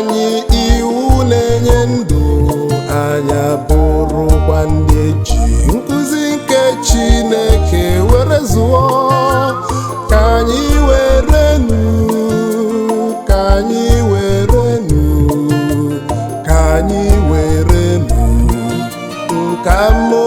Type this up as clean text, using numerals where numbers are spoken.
anyị iwu na-enye ndụ, anyị abụrụkwa ndị eji nkụzi nke Chineke were zụọ. Ka anyị werenu, ka anyị werenu, ka anyị werenu nka mmụta.